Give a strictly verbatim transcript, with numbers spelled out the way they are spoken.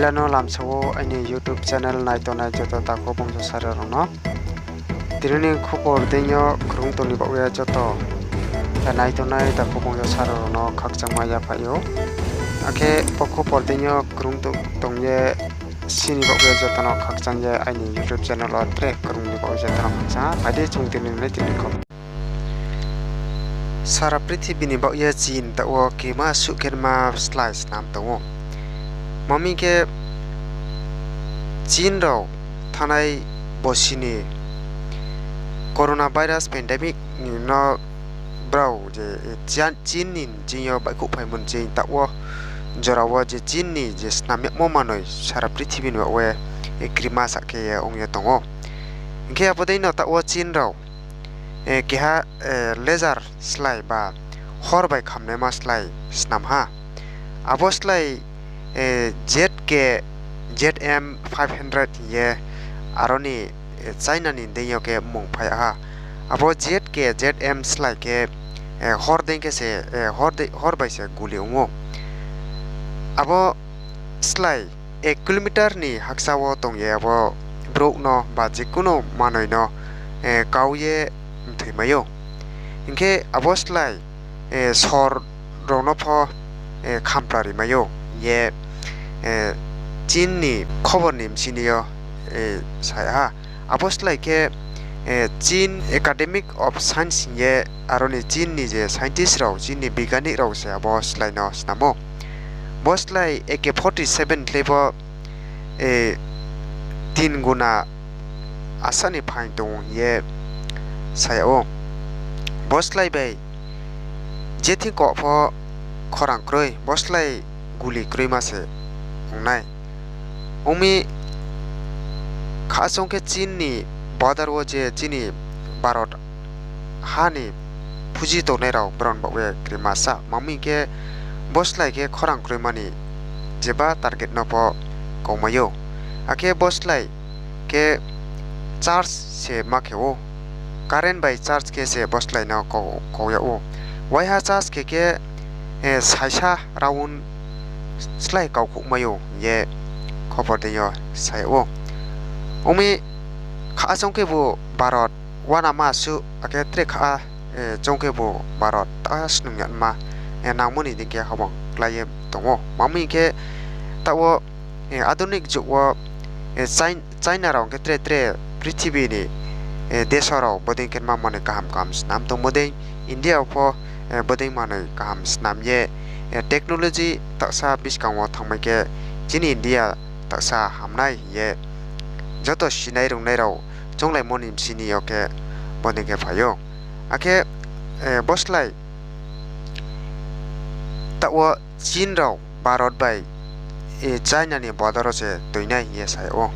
Jano lamsa wo aini YouTube channel naitongnai joto takhu bongjo saro rao no. Tini ni khupor deing yo krung tong ni baoh ye joto naitongnai takhu bongjo saro rao no khakchangma yaphaih ou. Akhe bo khupor deing yo krung tong ye sini baoh ye joto no khakchang ye aini YouTube channel wo tre krung ni baoh ye joto no khakchang ha. Phai di chung tini ni tini khobor. Sara prithibi ni baoh ye Chin taoh wo kema suh khe ma slái snam tong ou. Ma mi khe Chin rao thanngnai bosi ni coronavirus pandemic ni no brao je Chin ni ching yo baihkhouhphaimo ni ching taoh wo jora wo je Chin ni je snam yagmo manoi sara prithibi ni baoh ye krima sa khe ye ong ye tong ou. Hing khe abo dei no taoh wo Chin rao keha laser slái ba hor bai khamnaima slái snam ha. Abo slái Z K, Z M five hundred hing ye aro ni China ni deing yo khe mmung phai ha. Abo Z K, Z M slái khe hor deing khe se, hor bai se guli ong ou. Abo slái এক kilometer ni hakcha wo tong ye abo brouh no ba je kuno manoi no kau ye mthoimai ou. Hing khe abo slái sor rao no pho khampla rimai ou hing ye Chin ni khobor ni bsing yo sa ha. Abo slái khe Chin Academy of Science hing ye aro ni Chin ni je scientist rao, Chin ni bigyanik rao se abo slái no snam ou. Bo slái A K forty seven khle pho tin guna asa ni phaing tong ou hing ye sa yag ou. Bo slái bai je thing koh pho khorang kroi, bo slái guli kroima se ong nai. Ong mi, kha choung khe Chin ni border wo je chini Bharot ha ni phuji tongnai rao brao ni baoh ye krima sa. Ma mi khe bo slái khe khorang kroima ni jeba target no pho kaumai ou. Akhe bo slái khe charge se ma khe ou. Current bai charge khe se bo slái no kau yag ou. Waiha charge khe khe saisa round slái kaukhouhmai ou hing ye khobor deing yo sa yag ou. Ong mi, kha choung khebu Bharot uanama suh, akhe tre kha choung khebu Bharot ta snung yama nangmo ni deing khe habang klái ye tong ou. Ma mi khe taoh wo adunik jug wo China rao khe tre tre prithibi ni deso rao bodei khe ma manoi kaham kaham snam tongmo dei, India wo pho bodei manoi kaham snam ye technology taksa buskang wo thanngmai khe chini India taksa hamnai hing ye joto sinai rungnai rao chounglaimo ni bsing yo khe bodei khe phai ou. Akhe bo slái taoh wo Chin rao Bharot bai China ni border wo se toinai hing ye sa yag ou.